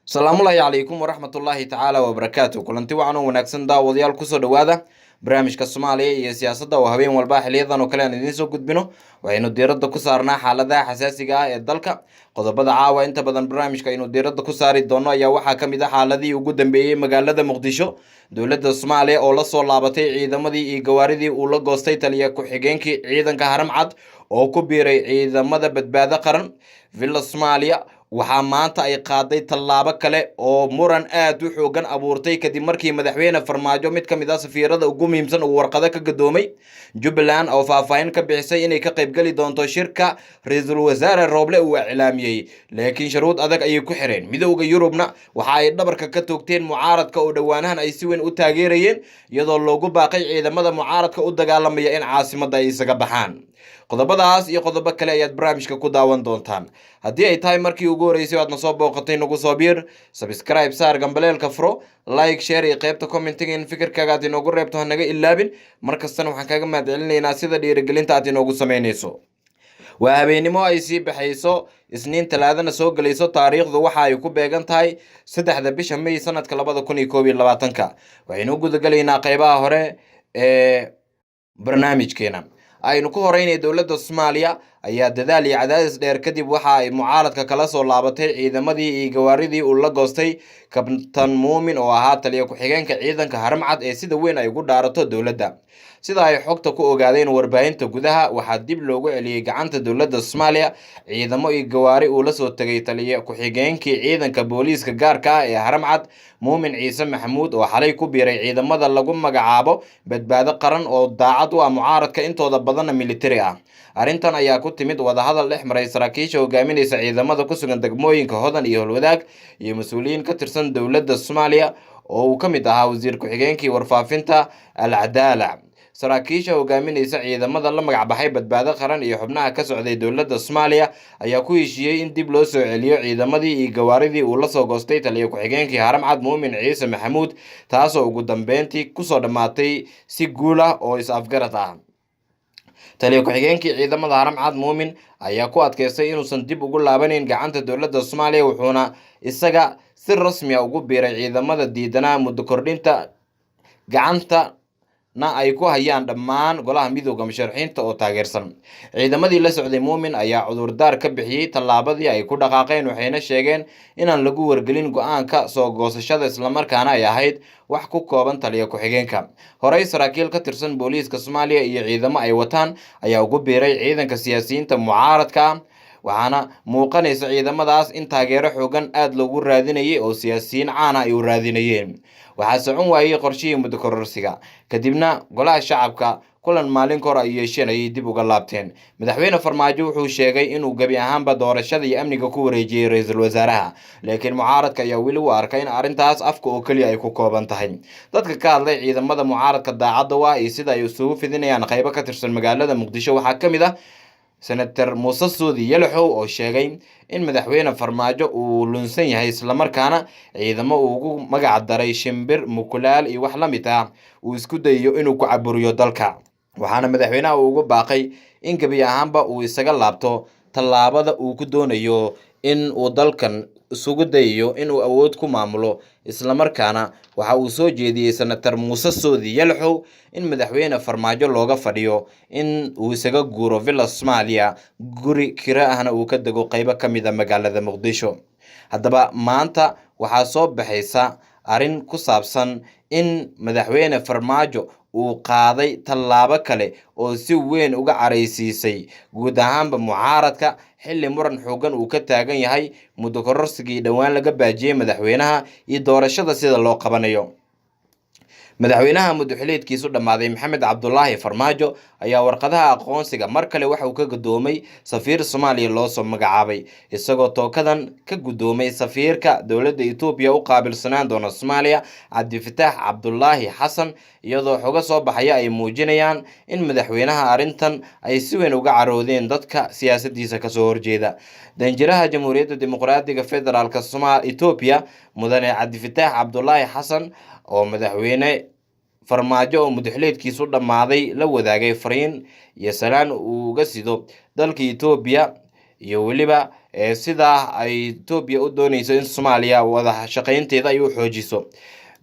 Asalaamullaahi calaykum waraxmatullaahi tacaala wabarakaatu. Kulanti wacan oo wanaagsan, daawadayaal, kusoo dhowaada barnaamijka Soomaaliya iyo siyaasadda oo habeen walba xiliyadan oo kale aan idiin soo gudbino. Waxaynu diiradda ku saarnaa xaaladaha xasaasiga ah ee dalka. Qodobada caawa inta badan barnaamijka aynu diiradda ku saari doono ayaa waxaa ka mid ah xaaladihii ugu dambeeyey magaalada Muqdisho, dowladda Soomaaliya oo lasoo laabatay ciidamadii iyo gawaaridii uu la goostay taliya ku-xigeenkii ciidanka Haramcad oo ku biiray ciidamada Badbaado Qaran. Villa Soomaaliya waxaa maanta ay qaaday tallaabo kale oo muran aad u xoogan abuurtay, kadib markii Madaxweyne Farmaajo mid ka mid ah safiirada ugu muhiimsan uu warqado ka gadoomay. Jubbaland oo faahfaahin ka bixisay inay ka qaybgeli doonto shirka Ra-iisul Wasaare Rooble uu iclaamiyey, laakiin shuruud adag ayay ku xireen. Midowda Yurubna waxa ay dhabarka ka toogteen mucaaradka oo dhowaanahan ay si weyn u taageerayeen, iyadoo loogu baaqay ciidamada mucaaradka u dagaalamaya in caasimadda ay isaga baxaan. Qodobadaas iyo qodobo kale ayaad barnaamijka ku daawan doontaan. Haddii ay tahay markii ugu horreysay aad na soo booqatay, nagu soo biir, subscribe saar, gambaleelka furo, like, share iyo qaybta commentiga in fikirkaaga aad inoogu reebto ha naga ilaabin. Mar kastana waxaan kaaga mahadcelinaynaa sida dhiirigelinta aad inoogu samaynayso. Waa habeennimo ay sii baxayso Isniin, Talaadana soo gelayso. Taariikhdu waxa ay ku beegan tahay 3-da bisha May, sanadka 2021-ka. Waxaynu u gudagelaynaa qeybaha hore ee barnaamijkeena. Aynu ku horeynay, dowladda Soomaaliya ayaa dadaal iyo cadaadis dheer kadib waxa ay mucaaradka kala soo laabatay ciidamadii iyo gawaaridii uu la goostay Kabtan Muumin oo ahaa taliya ku-xigeenka ciidanka Haramcad ee sida weyn ay ugu dhaarato dowladda. Sida ay xogta ku ogaadeen warbaahinta gudaha, waxaa dib loogu celiyey gacanta dowladda Soomaaliya ciidamo iyo gawaari uu la soo tegay taliya ku-xigeenkii ciidanka booliiska gaarka ah ee Haramcad, Muumin Ciise Maxamuud, oo xalay ku biiray ciidamada lagu magacaabo Badbaado Qaran oo daacad u ah mucaaradka, intooda badanna militari ah. Arrintan ayaa ku timid wadahadal dhex maray saraakiisha hogaaminaysa ciidamada ku sugan degmooyinka Hodan iyo Holwadaag iyo mas-uuliyiin ka tirsan dowladda Soomaaliya oo uu ka mid ahaa wasiir ku-xigeenkii warfaafinta Alcadaala. Saraakiisha hogaaminaysa ciidamada la magacbaxay Badbaado Qaran iyo xubnaha ka socday dowladda Soomaaliya ayaa ku heshiiyey in dib loo soo celiyo ciidamadii iyo gawaaridii uu lasoo goostay taliya ku-xigeenkii Haramcad, Muumin Ciise Maxamuud, taasoo ugu dambeyntii kusoo dhammaatay si guul ah oo is-afgarad ah. Taliya ku-xigeenkii ciidamada Haramcad, Muumin, ayaa ku adkeystay inuusan dib ugu laabanayn gacanta dowladda Soomaaliya, wuxuuna isaga si rasmi ah ugu biiray ciidamada diidanaa muddo kordhinta, gacanta na ay ku hayaan dhammaan golaha Midowda Musharaxiinta oo taageersan. Ciidamadii la socday Muumin ayaa cudurdaar ka bixiyey tallaabadii ay ku dhaqaaqeen, waxayna sheegeen inaan lagu wargelin go-aanka soo goosashada, islamarkaana ay ahayd wax ku kooban taliya ku-xigeenka. Horey saraakiil ka tirsan booliiska Soomaaliya iyo ciidamo ay wataan ayaa ugu biiray ciidanka siyaasiyiinta mucaaradka ah, waxaana muuqanaysa ciidamadaas in taageero xoogan aada loogu raadinayay oo siyaasiyiin caana ay u raadinayeen. Waxaa socon waayey qorshihii muddo kororsiga, kadibna golaha shacabka kulan maalin kahor ay yeesheen ayay dib uga laabteen. Madaxweyne Farmaajo wuxuu sheegay inuu gebi ahaanba doorashada iyo amniga ku wareejiyey ra-iisul wasaaraha, laakiin mucaaradka ayaa weli u arkay in arrintaas afka oo keliya ay ku kooban tahay. Dadka ka hadlay ciidamada mucaaradka daacadda u ah iyo sida ay isugu fidinayaan qaybo ka tirsan magaalada Muqdisho waxaa ka mid ah Senator Muuse Suudi Yalaxow oo sheegay in Madaxweyne Farmaajo uu lunsan yahay, islamarkaana ciidamo uu ugu magac daray shimbir, mukulaal iyo wax la mid ah uu isku dayayo inuu ku caburiyo dalka. Waxaana madaxweynaha uu ugu baaqay in gebi ahaanba uu isaga laabto tallaabada uu ku doonayo in uu dalkan isugu dayayo inuu awood ku maamulo. Islamarkaana waxa uu soo jeediyey Senator Muuse Soodi Yalaxow in Madaxweyne Farmaajo looga fadhiyo in uu isaga guuro Villa Soomaaliya, guri kiro ahna uu ka dego qeybo ka mid ah magaalada Muqdisho. Haddaba maanta waxaa soo baxaysa arrin ku saabsan in Madaxweyne Farmaajo uu qaaday tallaabo kale oo si weyn uga caraysiisay guud ahaanba mucaaradka, xilli muran xoogan uu ka taagan yahay muddo kororsigii dhowaan laga baajiyey madaxweynaha iyo doorashada sida loo qabanayo. Madaxweynaha muddo-xileedkiisu dhammaaday, Maxamed Cabdulaahi Farmaajo, ayaa warqadaha aqoonsiga mar kale waxa uu ka gudoomay safiir Soomaaliya loo soo magacaabay, isagoo tookadan ka gudoomay safiirka dowladda Etoobiya u qaabilsanaan doona Soomaaliya, Cabdifataax Cabdulaahi Xasan, iyadoo xogo soo baxaya ay muujinayaan in madaxweynaha arrintan ay si weyn uga caroodeen dadka siyaasadiisa kasoo horjeeda. Danjiraha Jamhuuriyadda Dimuqraadiga Federaalka Somal Etoobiya, Mudane Cabdifataax Cabdulaahi Xasan, oo Madaxweyne Farmaajo oo muddo-xileedkiisu dhammaaday la wadaagay fariin iyo salaan uu uga sido dalka Etoobiya iyo weliba Sidaa ay Etoobiya u dooneyso in Soomaaliya wada shaqeynteeda ay u xoojiso.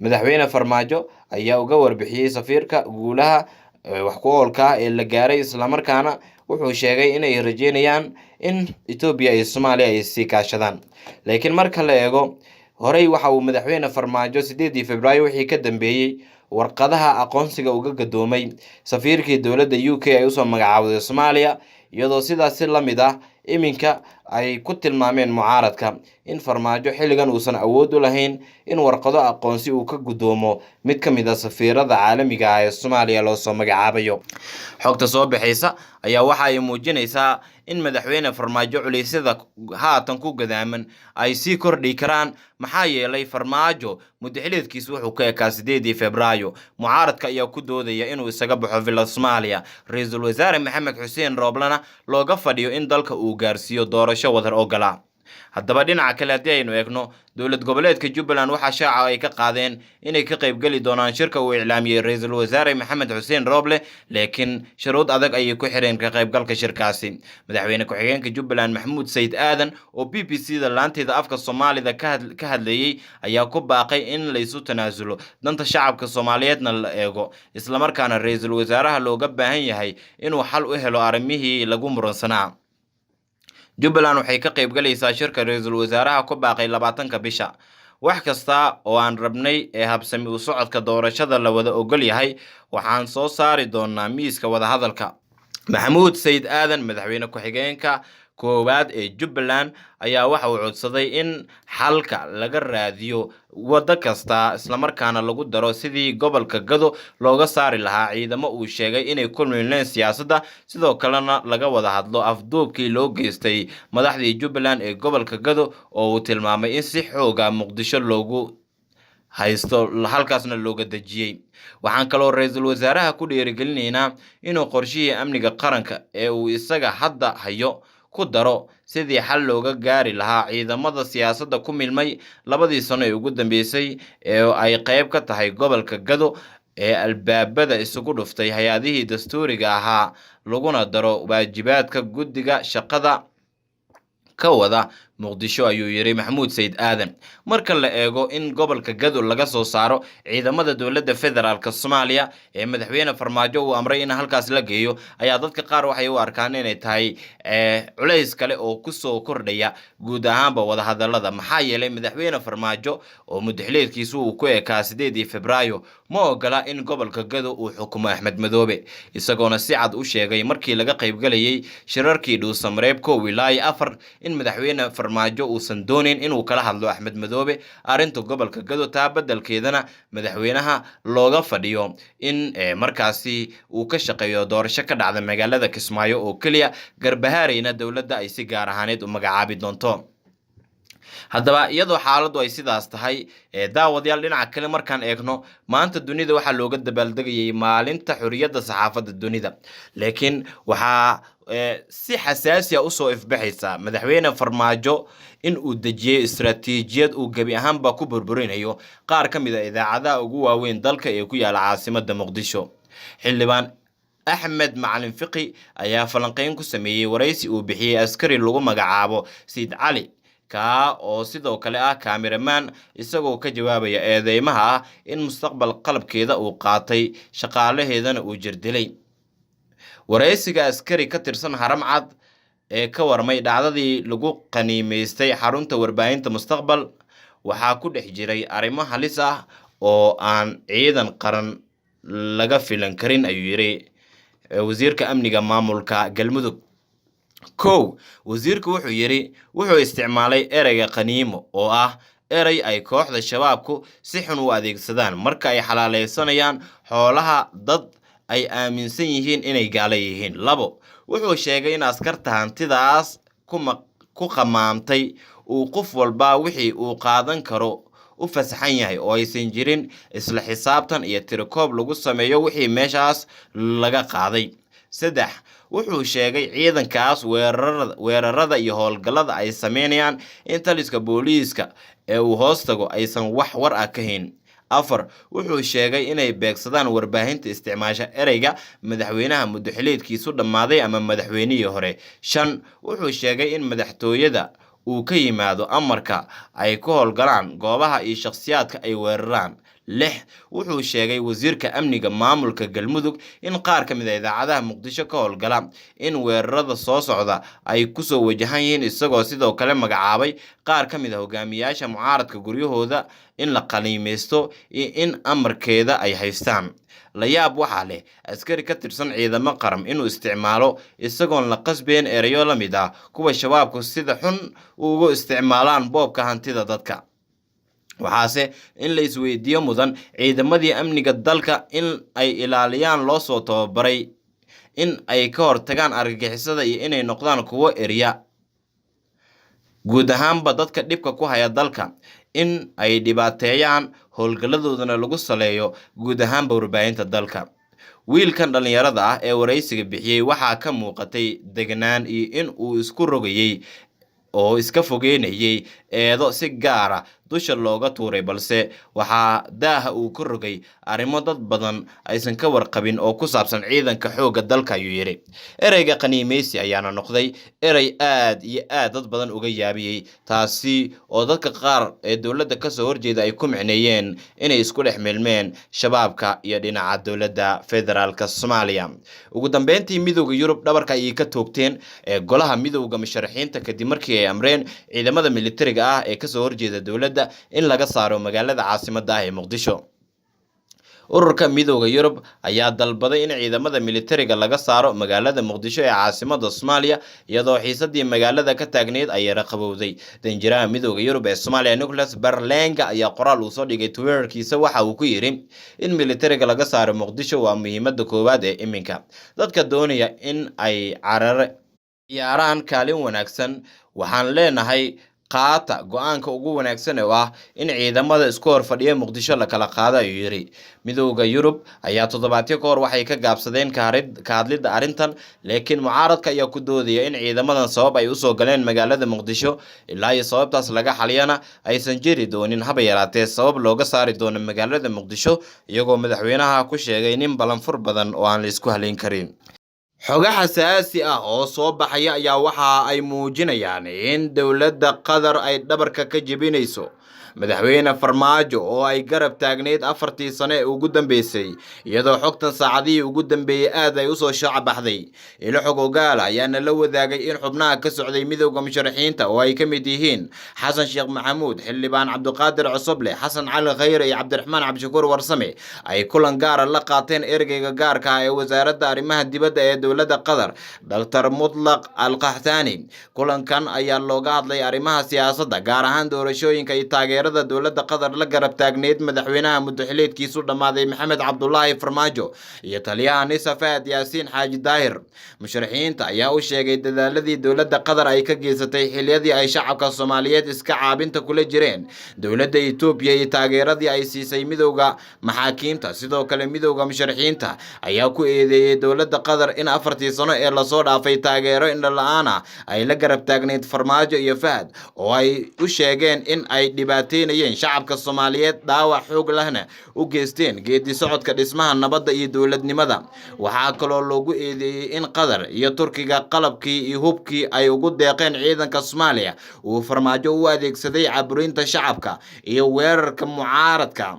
Madaxweyne Farmaajo ayaa uga warbixiyey safiirka guulaha wax ku oolka ah ee la gaaray, islamarkaana wuxuu sheegay inay rajeynayaan in Etoobiya iyo Soomaaliya ay sii kaashadaan. Laakiin marka la eego horey, waxa uu madaxweyne Farmaajo 8-dii Februaayo wixii ka dambeeyey warqadaha aqoonsiga uga gadoomay safiirkii dowladda UK ay usoo magacaawday Soomaaliya, iyadoo sidaasi la mid ah iminka ay ku tilmaameen mucaaradka in Farmaajo xilligan uusan awood u lahayn in warqado aqoonsi uu ka gudoomo mid ka mid a safiirada caalamiga ah ee Soomaaliya loo soo magacaabayo. Xogta soo baxaysa ayaa waxa ay muujinaysaa in madaxweyne Farmaajo culeysyada haatan ku gadaaman ay sii kordhi karaan, maxaa yeelay Farmaajo muddaxileedkiisu wuxuu ka ekaa 8-dii Februaayo. Mucaaradka ayaa ku doodaya inuu isaga baxo Villa Soomaaliya, ra-iisul wasaare Maxamed Xuseen Rooblena looga fadhiyo in dalka uu gaarsiiyo doorasho wadar ogola. Haddaba dhinaca kale haddii aynu eegno, dowlad goboleedka Jubbaland waxaa shaaca ay ka qaadeen inay ka qaybgeli doonaan shirka uu iclaamiyey ra-iisul wasaare Maxamed Xuseen Rooble, laakiin shuruud adag ayay ku xireen ka qaybgalka shirkaasi. Madaxweyne ku-xigeenka Jubbaland Maxamuud Sayid Aadan oo BBC da laanteeda afka Soomaalida ka hadlayey ayaa ku baaqay in laysu tanaasulo, danta shacabka Soomaaliyeedna la eego, islamarkaana ra-iisul wasaaraha looga baahan yahay inuu xal u helo arrimihii lagu muransanaa. Jubbaland waxay ka qaybgalaysaa shirka ra-iisul wasaaraha ku baaqay 20-ka bisha. Wax kasta oo aan rabnay ee habsami u socodka doorashada la wada ogol yahay waxaan soo saari doonaa miiska wadahadalka. Maxamuud Sayid Aadan, madaxweyne ku-xigeenka koowaad ee Jubbaland, ayaa waxa uu codsaday in xalka laga raadiyo waddo kasta, islamarkaana lagu daro sidii gobolka Gado looga saari lahaa ciidamo uu sheegay inay ku milmeen siyaasadda, sidoo kalena laga wada hadlo afduubkii loo geystay madaxdii Jubbaland ee gobolka Gado oo uu tilmaamay in si xooga Muqdisho loogu haysto, halkaasna looga dejiyey. Waxaan kaloo ra-iisul wasaaraha ku dhiirigelinaynaa inuu qorshihii amniga qaranka ee uu isaga hadda hayo ku daro sidii xal looga gaari lahaa ciidamada siyaasadda ku milmay labadii sano ee ugu dambeysay ee ay qayb ka tahay gobolka Gado ee albaabada isugu dhuftay hay-adihii dastuuriga ahaa, laguna daro waajibaadka guddiga shaqada ka wada Muqdisho, ayuu yiri Maxamuud Sayid Aadan. Marka la eego in gobolka Gado laga soo saaro ciidamada dowladda federaalk Soomaaliya ee madaxweyne Farmaajo uu amray in halkaas la geeyo, ayaa dadka qaar waxay u arkaan inay tahay culays kale oo kusoo kordhaya guud ahaanba wadahadalada, maxaa yeelay madaxweyne Farmaajo oo muddaxileedkiisu uu ku ekaa 8-dii Februaayo ma ogola in gobolka Gado uu xukumo Axmed Madoobe, isagoona si cad u sheegay markii laga qaybgalayay shirarkii Dhuusamareeb 1 ilaa 4 in madaxweyne Farmaajo uusan doonin inuu kala hadlo Axmed Madoobe arrinta gobolka Gado, taa beddelkeedana madaxweynaha looga fadhiyo in markaasi uu ka shaqeeyo doorasho ka dhacda magaalada Kismaayo oo keliya, Garbahaareyna dowladda ay si gaar ahaaneed u magacaabi doonto. Haddaba iyadoo xaaladdu ay sidaas tahay, daawadayaal, dhinaca kale markaan eegno, maanta dunida waxaa looga dabaaldegayay maalinta xorriyadda saxaafadda dunida, laakiin waxaa si xasaasi ah usoo ifbaxaysa madaxweyne Farmaajo in uu dejiyey istaraatiijiyad uu gebi ahaanba ku burburinayo qaar ka mid a idaacadaha ugu waaweyn dalka ee ku yaala caasimadda Muqdisho. Xildhibaan Axmed Macalin Fiqi ayaa falanqeyn ku sameeyey waraysi uu bixiyey askari lagu magacaabo Sayid Cali, kaa oo sidoo kale ah cameraman, isagoo ka jawaabaya eedeymaha ah in Mustaqbal qalabkeeda uu qaatay, shaqaalaheedana uu jirdilay. Waraysiga askari ka tirsan Haramcad ee ka warmay dhacdadii lagu qaniimaystay xarunta warbaahinta Mustaqbal waxaa ku dhex jiray arrimo halis ah oo aan ciidan qaran laga filan karin, ayuu yiri wasiirka amniga maamulka Galmudug. 1, wasiirku wuxuu yidhi wuxuu isticmaalay ereyga qaniimo oo ah erey ay kooxda Shabaabku si xun u adeegsadaan marka ay xalaaleysanayaan xoolaha dad ay aaminsan yihiin inay gaalo yihiin. 2, wuxuu sheegay in askarta hantidaas ku qamaamtay uu qof walba wixii uu qaadan karo u fasaxan yahay oo aysan jirin isla xisaabtan iyo tirikoob lagu sameeyo wixii meeshaas laga qaaday. 3, wuxuu sheegay ciidankaas weerarada iyo howlgallada ay sameynayaan in taliska booliiska ee uu hoos tago aysan wax war ah ka hayn. Afar, wuxuu sheegay inay beegsadaan warbaahinta isticmaasha ereyga madaxweynaha muddo-xileedkiisu dhammaaday ama madaxweynihii hore. Shan, wuxuu sheegay in madaxtooyada uu ka yimaado amarka ay ku howlgalaan goobaha iyo shakhsiyaadka ay weeraraan. Lix, wuxuu sheegay wasiirka amniga maamulka Galmudug in qaar ka mid a idaacadaha Muqdisho ka howlgala in weerarada soo socda ay kusoo wajahan yihiin, isagoo sidoo kale magacaabay qaar ka mid a hogaamiyaasha mucaaradka guryahooda in la qaniimeysto iyo in amarkeeda ay haystaan. La yaab waxaa leh askari ka tirsan ciidamo qaran inuu isticmaalo isagoon la qasbeyn ereyo la mid ah kuwa shabaabku sida xun ugu isticmaalaan boobka hantida dadka. Waxaase in la isweydiiyo mudan ciidamadii amniga dalka in ay ilaaliyaan loo soo tababaray in ay ka hortagaan argagixisada iyo inay noqdaan kuwo erya guud ahaanba dadka dhibka ku haya dalka, in ay dhibaateeyaan howlgalladoodana lagu saleeyo guud ahaanba warbaahinta dalka. Wiilkan dhallinyarada ah ee waraysiga bixiyey waxaa ka muuqatay deganaan iyo in uu isku rogayey oo iska fogeynayay eedo si gaara dusha looga tuuray, balse waxaa daaha uu ka rogay arrimo dad badan aysan ka warqabin oo ku saabsan ciidanka xoogga dalka, ayuu yidhi. Ereyga qaniimeysi ayaana noqday erey aad iyo aad dad badan uga yaabiyey, taasi oo dadka qaar ee dowladda kasoo horjeeda ay ku micneeyeen inay isku dhex milmeen shabaabka iyo dhinaca dowladda federaalka Soomaaliya. Ugu dambeyntii, Midowda Yurub dhabarka ayay ka toogteen ee golaha midowda musharaxiinta kadib markii ay amreen ciidamada militariga ah ee kasoo horjeeda dowladda in laga saaro magaalada caasimadda ah ee Muqdisho. Ururka Midowda Yurub ayaa dalbaday in ciidamada militariga laga saaro magaalada Muqdisho ee caasimadda Soomaaliya, iyadoo xiisadii magaalada ka taagneyd ay yara qabowday. Danjiraha Midowda Yurub ee Soomaaliya Nicholas Berlenga ayaa qoraal uu soo dhigay Twitterkiisa waxa uu ku yidhi in militariga laga saaro Muqdisho waa muhiimadda koowaad ee iminka. Dadka doonaya in ay carare ciyaaraan kaalin wanaagsan, waxaan leenahay qaata go-aanka ugu wanaagsan oo ah in ciidamada isku hor fadhiya Muqdisho la kala qaado, ayuu yidhi. Midowda Yurub ayaa toddobaadyo ka hor waxay ka gaabsadeen ka hadlidda arrintan, laakiin mucaaradka ayaa ku doodaya in ciidamadan sabab ay usoo galeen magaalada Muqdisho ilaa iyo sababtaas laga xaliyana aysan jiri doonin haba yaraatee sabab looga saari doono magaalada Muqdisho, iyagoo madaxweynaha ku sheegay nin balanfur badan oo aan la isku halayn karin. Xogo xasaasi ah oo soo baxaya ayaa waxa ay muujinayaan in dowladda Qatar ay dhabarka ka jebinayso madaxweyne Farmaajo oo ay garab taagneyd 4tii sano ee ugu dambeysay, iyadoo xogtan saacadihii ugu dambeeyey aad ay usoo shaac baxday. Ilo xog ogaal ayaana la wadaagay in xubnaha ka socday midowda musharaxiinta oo ay ka mid yihiin Xasan Sheekh Maxamuud, xildhibaan Cabdiqaadir Cosoble, Xasan Cali Khayre iyo Cabdiraxmaan Cabdishakuur Warsame ay kulan gaara la qaateen ergeyga gaarka ah ee wasaaradda arrimaha dibadda ee dowladda Qatar, Dr. Mutlaq Al Qahtani. Kulankan ayaa looga hadlay arrimaha siyaasadda, gaar ahaan doorashooyinka iyo taageerada dowladda Qatar la garab taagneyd madaxweynaha muddo-xileedkiisu dhammaaday Maxamed Cabdulaahi Farmaajo iyo taliyaha NISA Fahad Yaasiin Xaaji Daahir. Musharaxiinta ayaa u sheegay dadaaladii dowladda Qatar ay ka geysatay xilliyadii ay shacabka Soomaaliyeed iska caabinta kula jireen dowladda Itoobiya iyo taageeradii ay siisay midowda maxaakiimta. Sidoo kale, midowda musharaxiinta ayaa ku eedeeyey dowladda Qatar in 4tii sano ee lasoo dhaafay taageero indho la-aan ah ay la garab taagneyd Farmaajo iyo Fahad, oo ay u sheegeen in ay dhibaateynayeen shacabka Soomaaliyeed, dhaawac xoog lehna u geysteen geedi socodka dhismaha nabadda iyo dowladnimada. Waxaa kaloo loogu eedeeyey in Qatar iyo Turkiga qalabkii iyo hubkii ay ugu deeqeen ciidanka Soomaaliya uu Farmaajo u adeegsaday caburinta shacabka iyo weerarka mucaaradka,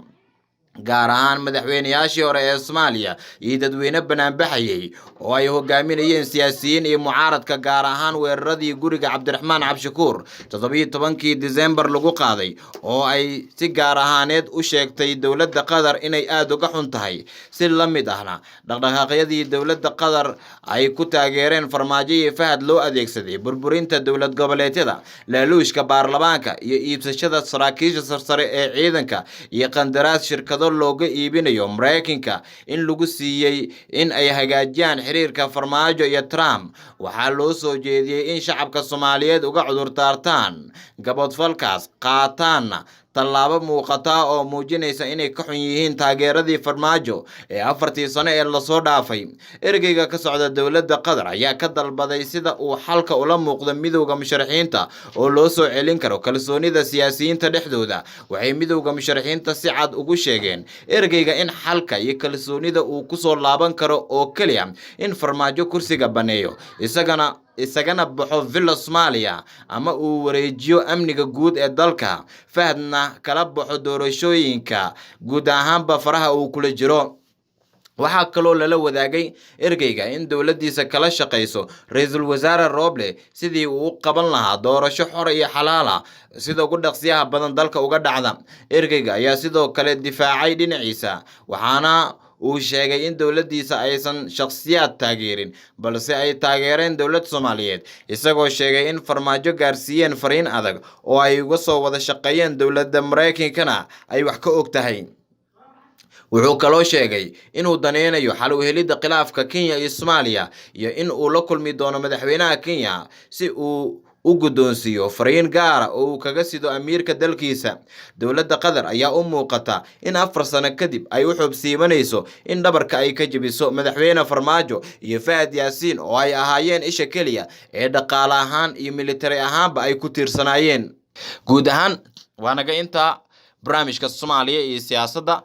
gaar ahaan madaxweynayaashii hore ee Soomaaliya iyo dadweyne banaanbaxayay oo ay hogaaminayeen siyaasiyiin iyo mucaaradka, gaar ahaan weeraradii guriga Cabdiraxmaan Cabdishakuur 17kii Disembar lagu qaaday, oo ay si gaar ahaaneed u sheegtay dowladda Qatar inay aada uga xun tahay. Si la mid ahna dhaqdhaqaaqyadii dowladda Qatar ay ku taageereen Farmaajo iyo Fahad loo adeegsaday burburinta dowlad goboleedyada, laaluushka baarlamaanka iyo iibsashada saraakiisha sarsare ee ciidanka iyo qandaraas shirkado looga iibinayo Mareykanka in lagu siiyey in ay hagaajiyaan xiriirka Farmaajo iyo Trump. Waxaa loo soo jeediyey in shacabka Soomaaliyeed uga cudur daartaan gabodfalkaas, qaataanna Tallaabo muuqata oo muujinaysa inay ka xun yihiin taageeradii Farmaajo ee 4tii sano ee lasoo dhaafay. Ergeyga ka socda dowladda Qatar ayaa ka dalbaday sida uu xalka ula muuqdo midowda musharaxiinta oo loo soo celin karo kalsoonida siyaasiyiinta dhexdooda. Waxay midowda musharaxiinta si cad ugu sheegeen ergeyga in xalka iyo kalsoonida uu kusoo laaban karo oo keliya in Farmaajo kursiga baneeyo, isagana baxo Villa Soomaaliya ama uu wareejiyo amniga guud ee dalka, Fahadna kala baxo doorashooyinka guud ahaanba faraha uu kula jiro. Waxaa kaloo lala wadaagay ergeyga in dowladdiisa kala shaqayso ra-iisul wasaare Roble sidii uu u qaban lahaa doorasho xor iyo xalaal ah sida ugu dhaqsiyaha badan dalka uga dhacda. Ergeyga ayaa sidoo kale difaacay dhinaciisa, waxaana uu sheegay in dowladdiisa aysan shakhsiyaad taageerin, balse ay taageereen dowlad Soomaaliyeed, isagoo sheegay in Farmaajo gaarsiiyeen fariin adag oo ay uga soo wada shaqeeyeen dowladda Maraykankana ay wax ka og tahay. Wuxuu kaloo sheegay inuu daneynayo xal u helidda khilaafka Kenya iyo Soomaaliya iyo in uu la kulmi doono madaxweynaha Kenya si uu u guddoonsiiyo fariin gaara oo uu kaga sido amiirka dalkiisa. Dowladda Qatar ayaa u muuqata in 4 sano kadib ay u xubsiimanayso in dhabarka ay ka jebiso madaxweyne Farmaajo iyo Fahad Yaasiin, oo ay ahaayeen isha keliya ee dhaqaale ahaan iyo militari ahaanba ay ku tiirsanaayeen. Guud ahaan waa naga intaa barnaamijka Soomaaliya iyo siyaasadda.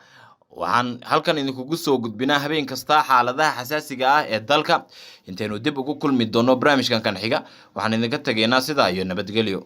Waxaan halkan idinkugu soo gudbinaa habeen kasta xaaladaha xasaasiga ah ee dalka. Intaynu dib ugu kulmi doono barnaamijkan kan xiga, waxaan idinka tegaynaa sidaa iyo nabadgelyo.